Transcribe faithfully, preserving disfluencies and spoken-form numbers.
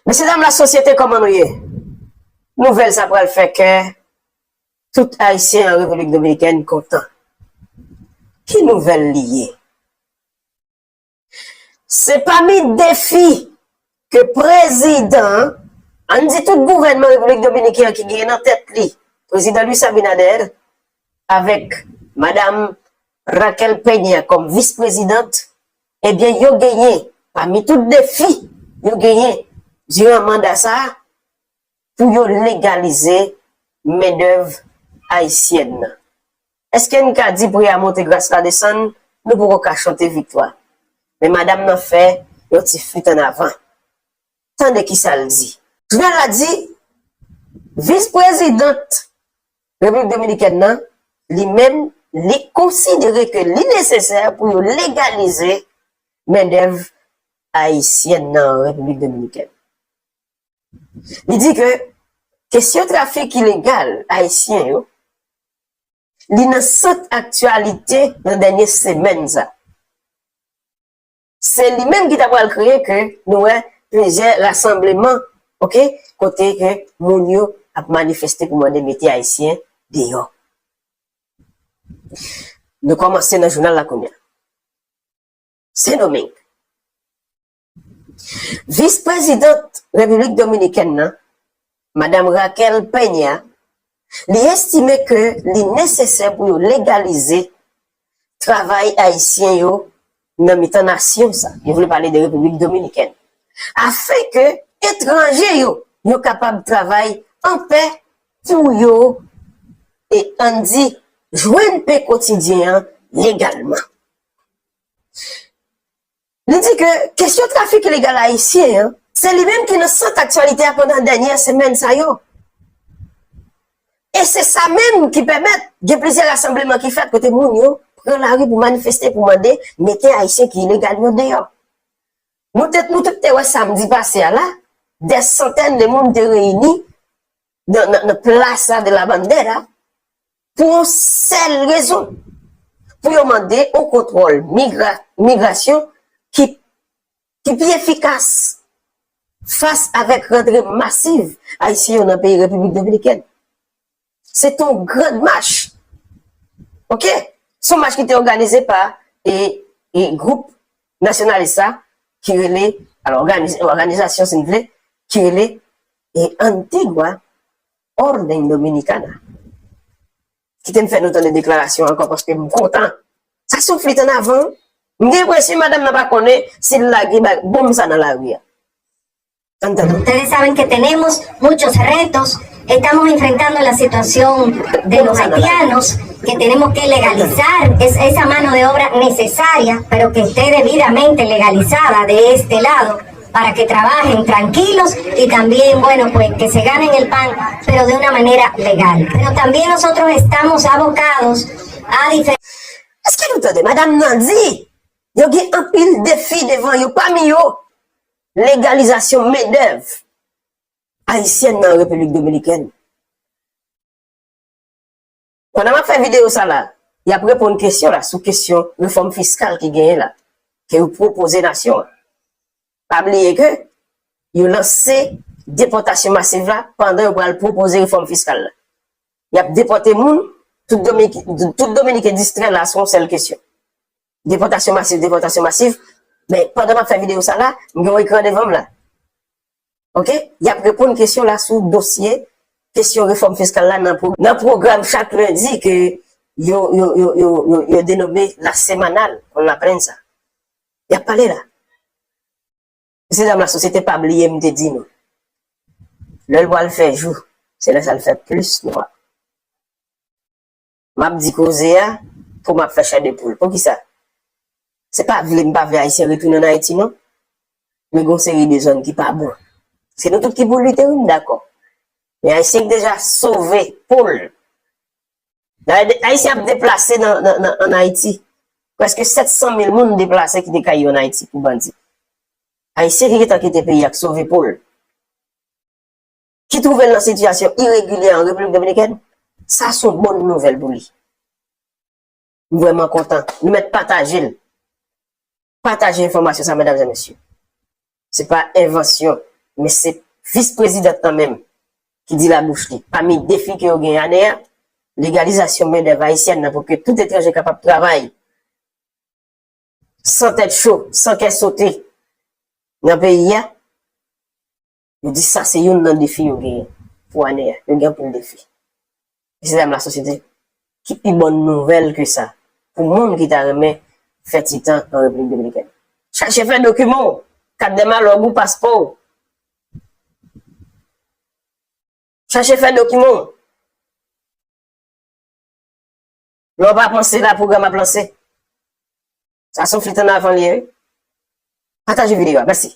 Mesye dam lasosyete, kòman nou ye? Nouvèl sa pral fè kè tout Ayisyen an Repiblik Dominikèn kontan. Ki nouvèl li ye? Se pami defi ke prezidan, ann di tout gouvènman Repiblik Dominikèn ki genyen nan tèt li, prezidan Luis Abinader, avèk madam Raquel Peña kòm vis prezidant, ebyen, yo genyen, pami tout defi yo genyen diran manda sa a, pou yo legalize mendèv ayisyèn nan. Èske n ka di pri a monte, gaz la desann? Nou poko ka chante viktwa. Men madam nan fè yon ti fwit ann avan. Tande kisa l di. Jounal la di, vis prezidant Repiblik Dominikèn nan, li menm, li konsidere ke li nesesè pou yo legalize mendèv ayisyèn nan Repiblik Dominikèn. Li di ke kesyon trafik ilegal ayisyen yo, li nan sant aktyalite nan dènye semèn sa. Se li menm ki ta pral kreye ke nou wè plizyè rasanbleman, oke, kote ke moun yo ap manifeste pou mande mete ayisyen deyò. Nou kòmanse nan jounal la kounye a. Sendomeng. Vis prezidant Repiblik Dominikèn nan, madam Raquel Peña, li estime ke li nesesè pou yo legalize travay ayisyen yo nan mitan nasyon sa. Yo vle pale de Repiblik Dominikèn. Afen ke etranje yo, yo kapab travay anpè pou yo, e ann di, jwenn pen kotidyen an legalman. Li di ke kesyon trafik ilegal ayisyen an, se li menm ki nan sant aktyalite a pandan dènye semèn sa yo. E se sa menm ki pèmèt gen plizyè rasanbleman ki fèt kote moun yo pran lari pou manifeste, pou mande mete ayisyen ki ilegal yo deyò. Nou te, nou tout te wè samdi pase a la, dè santèn de moun te reyini nan, nan, nan Plaza de la Bandera pou yon sèl rezon, pou yo mande yon kontwòl migra-, migrasyon ki, ki pi efikas fas avèk rantre masiv ayisyen yo nan peyi Repiblik Dominikèn. Se te yon grand mach. Oke? Se yon mach ki te òganize pa, e, e gwoup nasyonalis sa, ki rele, alò, òganiz-, òganizasyon, si n vle, ki rele, e, Antigua Orden Dominicana. Kite m fè nou tande deklarasyon ankò, paske m kontan. Sa se yon flit ann avan. M gen enpresyon madanm nan pa konnen si l lage ba-, bonm sa nan lari a. Ustedes saben que tenemos muchos retos, estamos enfrentando la situación de los haitianos, que tenemos que legalizar es-, esa mano de obra necesaria, pero que esté debidamente legalizada de este lado, para que trabajen tranquilos y también, bueno, pues que se ganen el pan, pero de una manera legal. Pero también nosotros estamos abocados a diferentes... Èske nou tande madanm nan di, yo gen anpil defi devan yo, pami yo, legalizasyon mendèv ayisyèn nan Repiblik Dominikèn. Pandan m ap fè videyo sa la, y ap reponn kesyon la sou kesyon refòm fiskal ki genyen la, ke yo pwopoze nasyon an. Pa bliye ke yo lanse depòtasyon masiv la pandan yo pral pwopoze refòm fiskal la. Y ap depòte moun, tout Dominik-, tout Dominiken distrè la sou yon sèl kesyon. Depòtasyon masiv, depòtasyon masiv. Men pandan m ap fè videyo sa la, m gen yon ekran devan m la. Oke? Y ap reponn kesyon la sou dosye, kesyon refòm fiskal la nan pro-, nan pwogram chak lendi ke yo, yo, yo, yo, yo, yo denome La Semanal con la Prensa. Y ap pale la. Mesye dam lasosyete, pa bliye m te di nou. Lè l pral fè jou, se lè sa l fè plis nwa. M ap di koze a, pou m ap fè chè de poul. Poukisa? Se pa vle m pa vle Ayisyen retounen ann Ayiti, non. Men gen yon seri de zòn ki pa bon. Se nou tout ki pou lite, wi, m dakò. Men Ayisyen ki deja sove po l. Dayè, de-, Ayisyen ap deplase nan, nan, nan, ann Ayiti. Prèske sèt san mil moun deplase kite kay yo ann Ayiti pou bandi. Ayisyen ki gentan kite peyi a, k sove po l, ki twouve l nan sitiyasyon iregilye an Repiblik Dominikèn, sa se yon bon nouvèl pou li. M vrèman kontan. Nou mèt pataje l. Pataje enfòmasyon sa, medam e mesye. Se pa envansyon Men se vis prezidant lan menm ki di labouch li, pami defi ke yo genyen ane a, legalizasyon mendèv ayisyèn nan pou ke tout etranje kapab travay san tèt cho, san kè sote nan peyi a. Yo di sa se youn nan defi yo genyen pou ane a. Yo gen anpil defi. Mesye dam lasosyete, ki pi bòn nouvèl ke sa pou moun ki ta renmen fè ti tan an Repiblik Dominikèn? Chache fè dokiman w, kat de malòg ou, paspò w. Chache fè dokiman w. Lè w pa panse la, pwogram ap lanse. Sa se yon flit an avan li ye, wi. Pataje videyo a. Mèsi.